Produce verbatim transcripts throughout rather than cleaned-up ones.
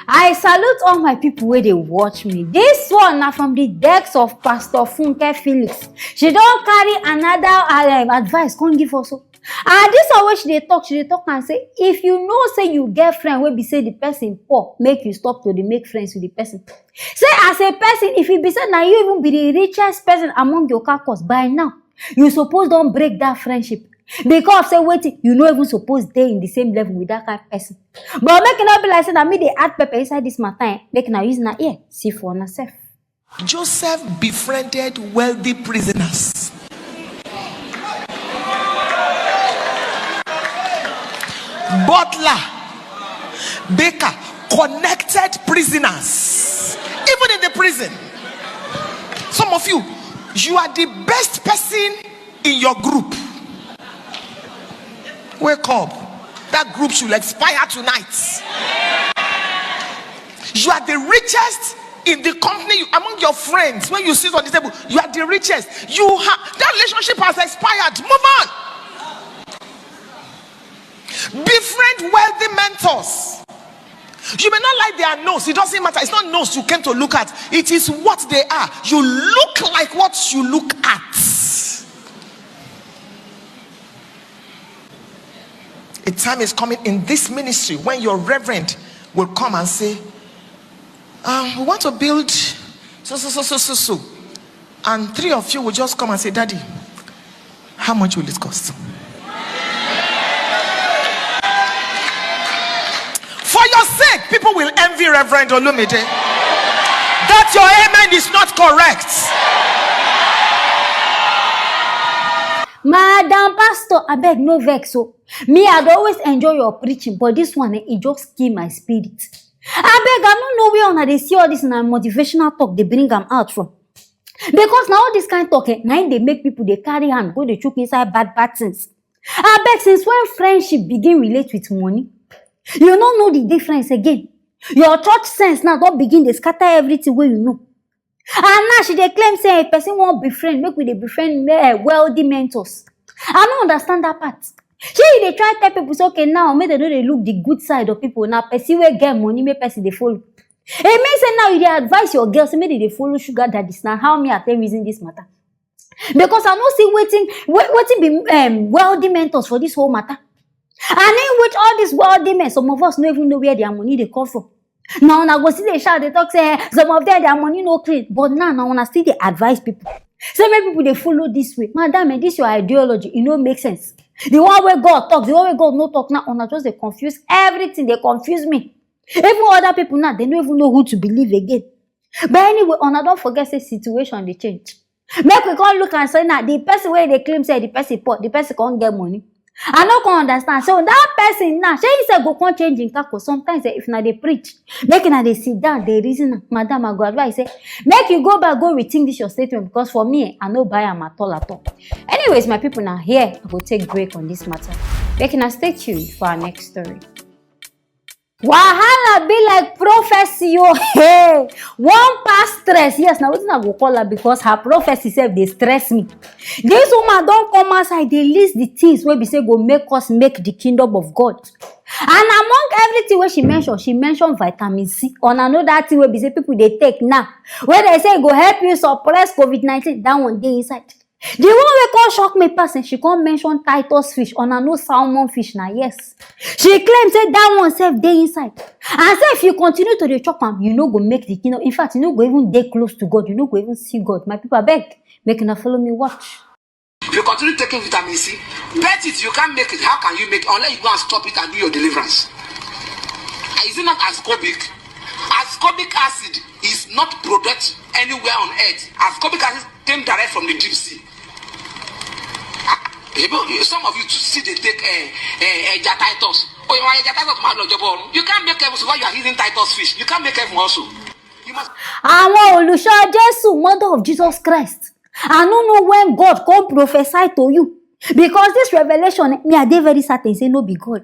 I salute all my people wey dey watch me. This one na from the decks of Pastor Funke Felix. She don carry another um, advice come give us o. And this one wey she dey talk, she dey talk am say if you know say you get friend wey be say the person poor, make you stop to dey make friends with the person. Say as a person, if e be say na you even be the richest person among your carcass by now, you suppose don break that friendship. Because of say wetin, you no even suppose dey in the same level with that kind person. But make e no be like say na me dey add pepper inside this matter eh. Make una use una ear see for una sef. Joseph befriended wealthy prisoners. Butler, baker, connected prisoners. Even in the prison. Some of you, you are the best person in your group. Wake up. That group should expire tonight. You are the richest in the company, among your friends. When you sit on the table, you are the richest. You have that relationship has expired. Move on. Befriend wealthy mentors. You may not like their nose. It doesn't matter. It's not nose you came to look at. It is what they are. You look like what you look at. A time is coming in this ministry when your reverend will come and say, um, we want to build so, so, so, so, so, so. And three of you will just come and say, Daddy, how much will it cost? For your sake, people will envy Reverend Olumide. That your amen is not correct. Madam Pastor, abeg no vex o. Me, I dey always enjoy your preaching, but this one eh, e just kill my spirit. Abeg, I no know where una dey see all this na motivational talk dey bring am out from. Because na all this kind talk eh, na im dey make people dey carry hand go dey chook inside bad bad things. Abeg, since when friendship begin relate with money, you no know the difference again. Your church sense now don begin dey scatter everything wey you know. And now she dey claim say if person wan befriend, make we dey befriend eh, wealthy mentors. I no understand that part. Shey you dey try tell people say okay now make dem no dey look the good side of people, na person wey get money make person dey follow. E mean say now you dey advise your girl say make dem dey follow sugar daddies. Na how me I take reason this matter. Because I no see wetin wetin be um, wealthy mentors for this whole matter. And in which all these wealthy men, some of us no even know where their money dey come from. Now una go still dey shout dey talk say eh, some of them their money no clean, but now na una still dey advise people say make people dey follow this way. Madam eh, this your ideology e no make sense. The one wey God talk, the one wey God no talk, now una just dey confuse everything, dey confuse me. Even other people now, they no even know who to believe again. But anyway, una don forget say situation dey change. Make we come look and say na the person wey dey claim say the person poor, the person come get money. I no come understand. So that person now, shey he sef go come change him kako? Sometimes eh, if una dey preach, make una dey sit down dey reason am. Madam, I go advise say make you go back go rethink this your statement, because for me eh, I no buy am at all at all. Anyways, my people, na here I go take break on this matter. Make una stay tuned for our next story. Wahala be like prophecy o. Hey, one pass stress. Yes, na wetin I go call her because her prophecy sef dey stress me. This woman don come outside dey list the things wey be say go make us make the kingdom of God. And among everything wey she mention, she mention vitamin C. Una know that thing wey be say people dey take now, wey dey say e go help you suppress covid nineteen. That one dey inside. The one wey come shock me pass, eh, she come mention Titus fish, una know salmon fish na, yes. She claim say that one sef dey inside. And say if you continue to dey chop am, you no go make the kingdom. In fact, you no go even dey close to God. You no go even see God. My people, abeg, make una follow me watch. If you continue taking vitamin C, bet it you can't make it. How can you make it unless you go and stop it and do your deliverance? Is it not ascorbic? Ascorbic acid is not product anywhere on earth. Ascorbic acid came direct from the deep sea. Ah, you know, you- some of you to see they take uh, uh, uh, Titus. Oh, you want Titus? You can't make heaven, so why you are eating Titus fish? You can't make heaven also. You must Àwọn olùṣọ́ Jésù, mother of Jesus Christ. I no know when God come prophesy to you. Because this revelation, eh, me, I dey very certain say no be God.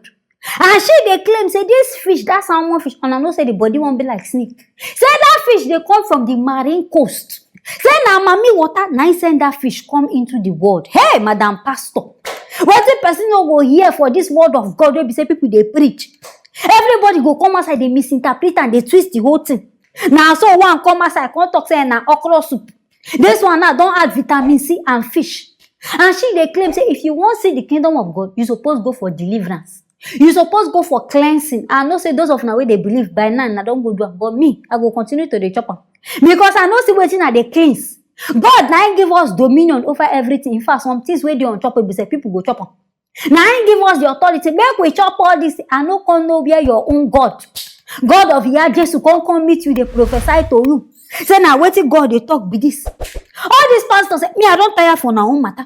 And she dey claim say this fish, that salmon fish, and I know say the body won't be like snake. Say that fish dey come from the marine coast. Say na mami water na im send that fish come into the world. Hey, madam pastor, wetin person no go hear for this word of God wey be say people dey preach? Everybody go come outside, dey misinterpret and dey twist the whole thing. Na so one come outside come talk say na okra soup. This one now don add vitamin C and fish. And she dey claim say if you wan see the kingdom of God, you suppose go for deliverance. You suppose go for cleansing. I know say those of una wey dey believe by now, una don go do am, but me, I go continue to dey chop am because I no see wetin I dey cleanse. God na im give us dominion over everything. In fact, some things wey dey on top wey be say people go chop am. Na im give us the authority make we chop all this. I no come know where your own God, God of Iya Jesu, come come meet you, dey prophesy to you. Say na wetin God dey talk be this. All these pastors, me, I don tire for una own matter.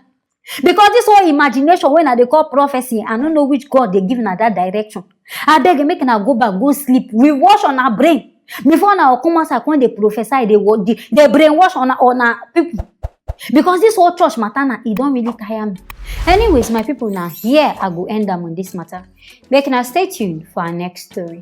Because this whole imagination wey una dey call prophecy, I no know which God dey give una that direction. Abeg, make una go back, go sleep. We wash una brain. Before una come outside, come dey prophesy, dey wo-, dey, dey brainwash una, una people. Because this whole church matter na, e don really tire me. Anyways, my people, na here I go end am on this matter. Make una stay tuned for our next story.